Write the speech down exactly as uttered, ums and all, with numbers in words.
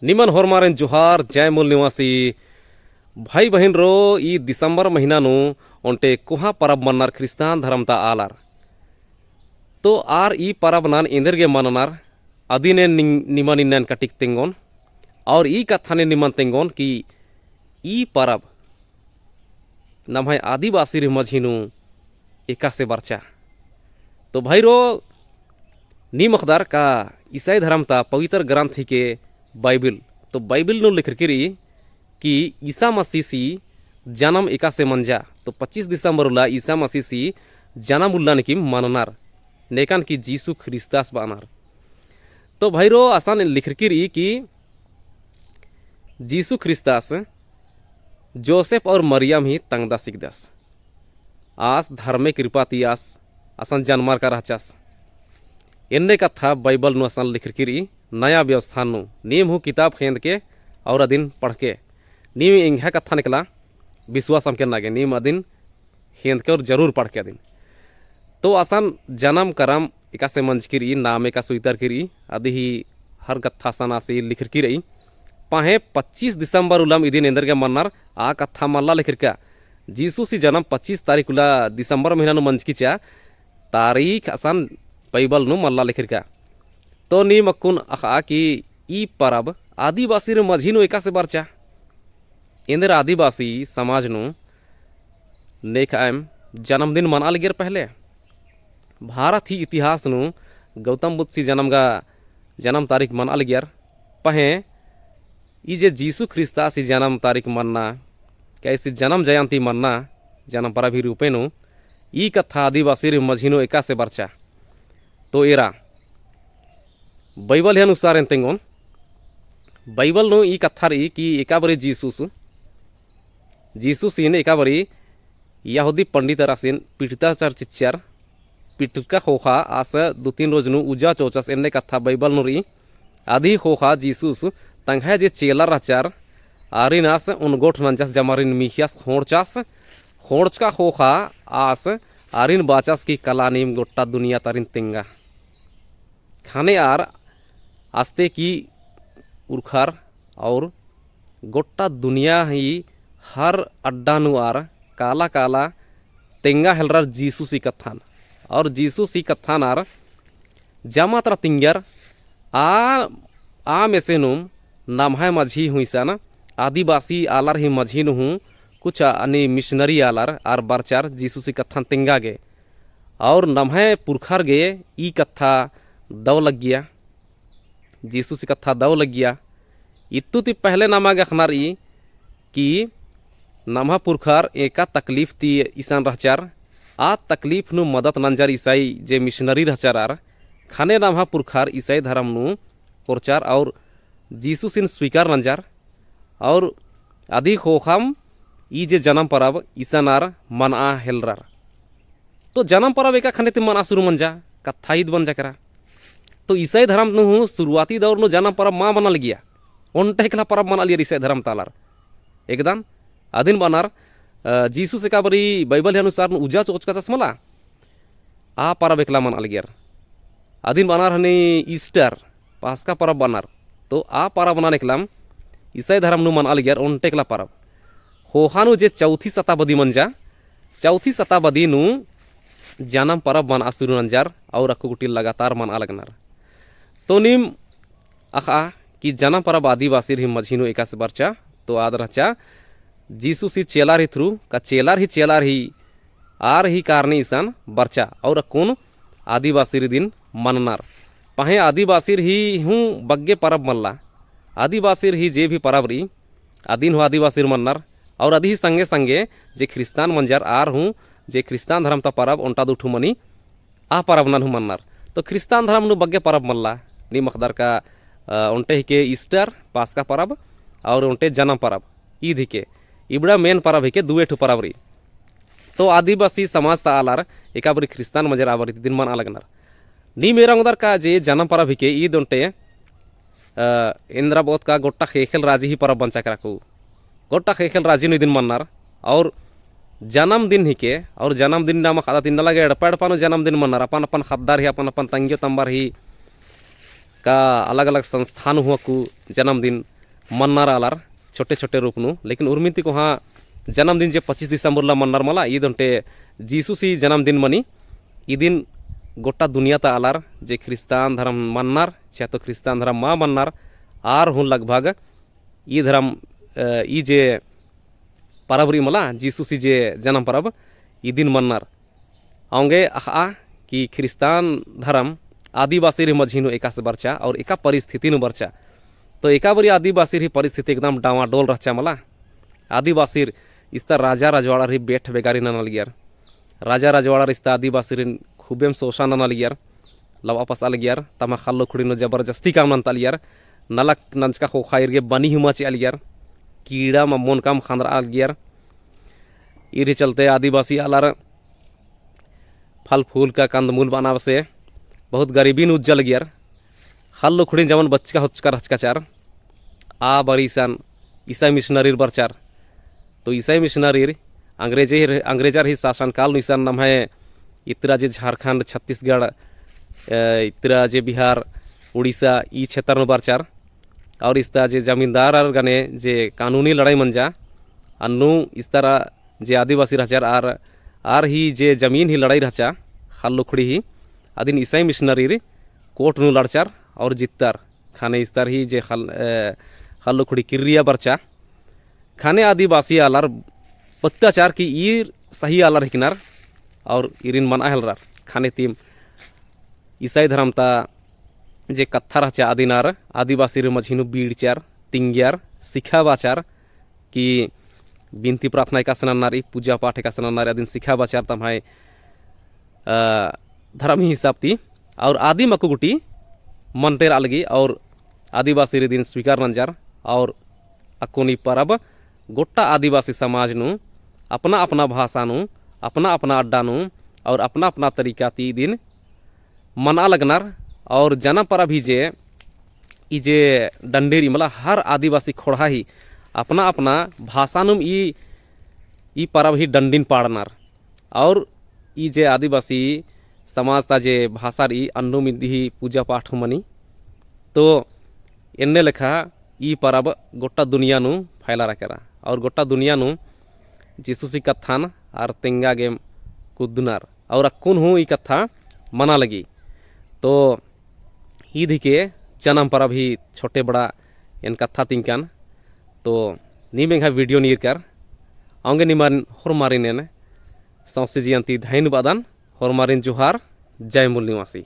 निमन होरमारिन जोहार, जय मूल निवासी। भाई बहिन रो, ई दिसंबर महीना नू ओन्टे कोहाँ परब मन्नर ख्रिस्तान धरम ता आलर। तो आर ई परब नन एन्देर गे मन्नर, अदिन एन निंग-, निमन इन्नन कटिक तेंगोन, और ई कत्थन एन निमन तेंगोन कि ई परब नम्है आदिवासिर ही मझी नू एकासे बरचा। तो भाई रो, नीम अख़दर का ईसाई धरम ता पवित्र ग्रंथ हिके बाइबिल। तो बाइबिल नू लिखरकी रई कि ईसा मसीसी जनम एकासे मंजा। तो पच्चीस दिसंबर उल्ला ईसा मसीसी जनम उल्ला निकिम मननर, नेकन कि जीसु ख्रिस्तास बअनर। तो भाई रो, असन लिखरकी रई कि जीसु ख्रिस्तास जोसेफ और मरियम ही तंगदस हिकदस। आस धर्मे कृपा ती आस असन जनमर का रहचस। एन्ने कत्था बाइबल नू असन लिखरकी रई, नया व्यवस्था नू। नीम हूँ किताब ख़ेंदके और अदिन पढ़के। नीम एंग्है कत्थन एकला विश्वास अमके नना गे, नीम अदिन ख़ेंदके और जरूर पढ़के अदिन। तो असन जनम करम एकासे मंजकी रई, नाम एकासे उइतरकी रई, अदी ही हर कत्था असन आसी लिखरकी रई। पहें पच्चीस दिसंबर उल्लम इदिन एन्देर गे मन्नर, आ कत्था मल्ला लिखरका। जीसुसी जनम पच्चीस तारीख उल्ला दिसंबर महीना नू मंजकी चिआ, तारीख असन बाइबल नू मल्ला लिखरका। तो नीम अक्कुन अख़आ कि ई परब आदिवासिर मझी नू एकासे बरचा। एन्देर आदिवासी समाज नू नेखअम जनमदिन मना लगियर पहले। भारत ही इतिहास नू गौतम बुद्धसी जनम गा, जनम तारीख मना लगियर। पहें ई जे जीसु ख्रिस्तासी जनम तारीख मन्ना, कैसे जनम जयंती मन्ना, जनम परब ही रूपे नू, ई कत्था आदिवासिर मझी नू एकासे बरचा। तो एरा बाइबल ही अनुसार एन तेंगोन। बाइबल नू ई कत्था रई कि एका बारी जीसुस, जीसुसिन एका बारी यहूदी पंडितरासिन पिटताचर चिच्चर, पिटरका ख़ोख़ा आस दू तीन रोज नू उजा चोचस एन्ने कत्था बाइबल नू रई। अदी ख़ोख़ा जीसुस तंग्है जे चेला रहचर, आरिन आस ओनगोठ नंजस जमारिन मिखियस ख़ोंड़चस, ख़ोंड़चका ख़ोख़ा आस आरिन बाचस कि कला नीम गोट्टा दुनिया तारिन तेंगा। ख़ने आर आस्ते की उरखर और गोट्टा दुनिया ही हर अड्डा नू आर काला काला तेंगा हेलरर जीसुसी कत्थन। और जीसुसी कत्थन आर जमा तरा तिंगर आ, आ मेसे नुम नम्है मझी हूँ इसन आदिवासी आलर ही मझी नू हूँ कुछ अनि मिशनरी आलर आर बरचर जीसुसी कत्थन तेंगा गे। और नम्है पुरखर गे ई कत्था दव लग्गिया, जीसुसी कत्था दव लग्गिया। इत्तु ती पहले नमा गे अख़ना रई कि नम्है पुरखर एका तकलीफ ती इसन रहचर, आ तकलीफ नू मदत नंजर ईसाई जे मिशनरी रहचर आर, ख़ने नम्है पुरखर ईसाई धरम नू कोरचर और जीसुसिन स्वीकार नंजर। और अदी ख़ोख़ाम ई जे जनम परब इसन आर मनआ हेलरर। तो जनम परब एका ख़ने ती मनआ शुरू मंजा, कत्था ईद मंजा केरा। तो ईसाई धरम नू हूँ शुरुआती दौर नू जनम परब मा मना लगिया, ओन्टा एकला परब मना लियर ईसाई धरम ता आलर। एकदम अदिन बअनर, अ, जीसुस एका बारी बाइबल ही अनुसार नू उजा चोचकाचस मला, आ परब एकला मना लगियर। अदिन बअनर हनी ईस्टर, पास्का परब बअनर। तो आ परब नन एकलाम ईसाई धरम नू मना लगियर ओन्टे एकला परब। ख़ोख़ा नू जे चौथी शताब्दी मंजा, चौथी शताब्दी नू जनम परब मनआ शुरू नंजर और अक्कु गूटी लगातार मनआ लगनर। तो नीम अख़आ कि जनम परब आदिवासिर ही मझी नू एकासे बरचा, तो आद रहचा जीसुसी चेलार ही through, का चेलार ही चेलार ही आर ही कारनी इसन बरचा और अक्कुन आदिवासिर दिम मननर। पहें आदिवासिर ही हूँ बग्गे परब मल्ला। आदिवासिर ही जे भी परब रई, अदिन हूँ आदिवासिर मननर। और अदी ही संगे संगे जे ख्रिस्तान मंजर आर हूँ जे ख्रिस्तान धरम ता परब ओन्टा दू ठू मनी, आ परब नन हूँ मननर। तो ख्रिस्तान धरम नू बग्गे परब मल्ला, नीम अख़दर का, अ, ओन्टे हिके ईस्टर, पास्का परब, और ओन्टे जनम परब। ईद हिके, इबड़ा main परब हिके, दुए ठू परब रई। तो आदिवासी समाज ता आलर एका बारी ख्रिस्तान मंजर आ बारी ती दिम मनआ लगनर। नीम एरा ओंगदर का जे जनम परब हिके ईद ओन्टे, अ, एन्द्रा बओत का गोट्टा ख़ेख़ेल राजी ही परब बंचा केरा अक्कु। गोट्टा ख़ेख़ेल राजी नू इदिन मननर। और जनम दिन हिके, और जनम दिन नाम ख़द्दा तिन्ना लगे एड़पा एड़पा नू जनम दिन मननर, अपन अपन ख़द्दर ही, अपन अपन तंग्यो तम्बर ही, का अलग-अलग संस्था नू हूँ अक्कु जन्मदिन मन्नर आलर छोटे-छोटे रूप नू, लेकिन उर्मिन ती कोहाँ जन्मदिन जे पच्चीस दिसंबर ला मन्नर मला, ईद ओन्टे जीसुसी जन्मदिन मनी। इदिन गोट्टा दुनिया ता आलर जे ख्रिस्तान धर्म मन्नर, चाहे तो ख्रिस्तान धर्म मा मन्नर, आर हूँ लगभग ई धर्म, अ, ई जे परब रई मला, जीसुसी जे जन्म परब, इदिन मन्नर। औंगे अख़आ कि ख्रिस्तान धर्म आदिवासीर मझी नू एकासे बरचा और एका परिस्थिति नू बरचा। तो एका बारी आदिवासीर ही परिस्थिति एकदम डावाडोल रहचा मला। आदिवासीर इस्ता राजा रजवाड़र ही बेठ बेगारी नना लगियर। राजा रजवाड़र इस्ता आदिवासीरिन खूबेम शोषण नना लगियर। लवा पसआ लगियर, तम्है ख़ल्ल उखड़ी नू जबरदस्ती काम नन्ता लगियर। नलख नंजका ख़ोख़ा ईर गे बनी हूँ मा चिआ लगियर। कीड़ा मम्मोन काम ख़न्दरआ लगियर। ईर ही चलते आदिवासी आलर फल फूल का कंदमूल बनाबसे बहुत गरीबी नू उज्जा लगियर। ख़ल्ल उखड़िन जमन बचका होचका रहचका चार, आ बारी इसन ईसाई मिशनरीर बरचार। तो ईसाई मिशनरीर अंग्रेजे, अंग्रेजर ही शासन काल नू इसन नम्है इतरा जे झारखंड, छत्तीसगढ़, अ, इतरा जे बिहार, उड़ीसा, ई क्षेत्र नू बरचार। और इस्ता जे जमींदारर गने जे कानूनी लड़ाई मंजा, अन्नू इस्तारा जे आदिवासी रहचर आर, आर ही जे जमीन ही लड़ाई रहचा, ख़ल्ल उखड़ी ही, अदिन ईसाई मिशनरीर कोर्ट नू लड़चर और जित्तर। ख़ने इस्तर ही जे ख़ल्ल, अ, ख़ल्ल उखड़ी किर्रिया बरचा। ख़ने आदिवासी आलर पत्ता चार कि ईर सही आलर हिकनर और ईरिन मनआ हेलरर। ख़ने तिम ईसाई धर्म ता जे कत्था रहचा अदिन आर आदिवासीर मझी नू बीड़चर, तिंगियर, सिखाबाचर कि बिनती प्रार्थना एकासे नन्ना रई, पूजा पाठ एकासे नन्ना रई, अदिन सिखाबाचर तम्है, अ, धर्म ही हिसाब ती। और आदिम अक्कु गूटी मनते रआ लगी और आदिवासीर इदिन स्वीकार नंजर और अक्कुन ई परब गोट्टा आदिवासी समाज नू अपना अपना भाषा नू, अपना अपना अड्डा नू और अपना अपना तरीका ती इदिन मनआ लगनर। और जनम परब ही जे ई जे डंडी रई मला हर आदिवासी ख़ोंड़हा ही अपना अपना भाषा नुम ई, ई परब ही डंडिन पाड़नर। और ई जे आदिवासी समाज ता जे भाषा रई अन्नुम इदी ही पूजा पाठ हूँ मनी। तो एन्ने लेखा ई परब गोट्टा दुनिया नू फैलारा केरा और गोट्टा दुनिया नू जीसुसी कत्थन आर तेंगा गेम कुद्दनर और अक्कुन हूँ ई कत्था मना लगी। तो ईद हिके जनम परब ही छोटे बड़ा एन कत्था तिंकन। तो नीम एंग्है video नू ईरकर औंगे निमन होरमारिन एन सौंसे जियन ती धैन बअदन। होरमारिन जोहार, जय मूल निवासी।